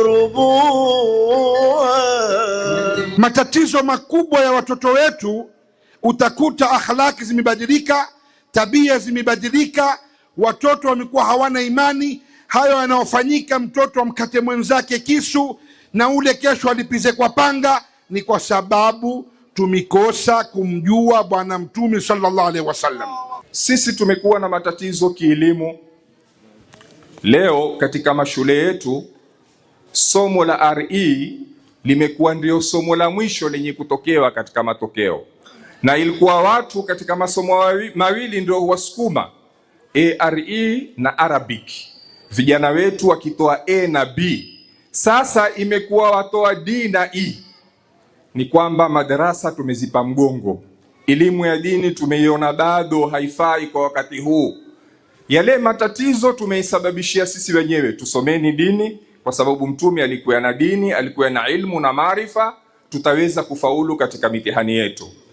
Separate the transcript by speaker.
Speaker 1: اضربوها.
Speaker 2: Matatizo makubwa ya watoto wetu, utakuta akhlaki zimebadilika, tabia zimebadilika, watoto wamekuwa hawana imani. Hayo yanayofanyika, mtoto amkate mwenzake kisu na ule kesho alipize kwa panga, ni kwa sababu tumekosa kumjua Bwana Mtume sallallahu alaihi wasallam.
Speaker 3: Sisi tumekuwa na matatizo kielimu. Leo katika mashule yetu somo la RE limekuwa ndio somo la mwisho lenye kutokewa katika matokeo, na ilikuwa watu katika masomo mawili ndio huwasukuma, ARE na Arabic. Vijana wetu wakitoa A na B, sasa imekuwa watoa D na E. Ni kwamba madarasa tumezipa mgongo, elimu ya dini tumeiona bado haifai kwa wakati huu. Yale matatizo tumeisababishia sisi wenyewe. Tusomeni dini, kwa sababu Mtume alikuwa na dini, alikuwa na ilmu na maarifa, tutaweza kufaulu katika mitihani yetu.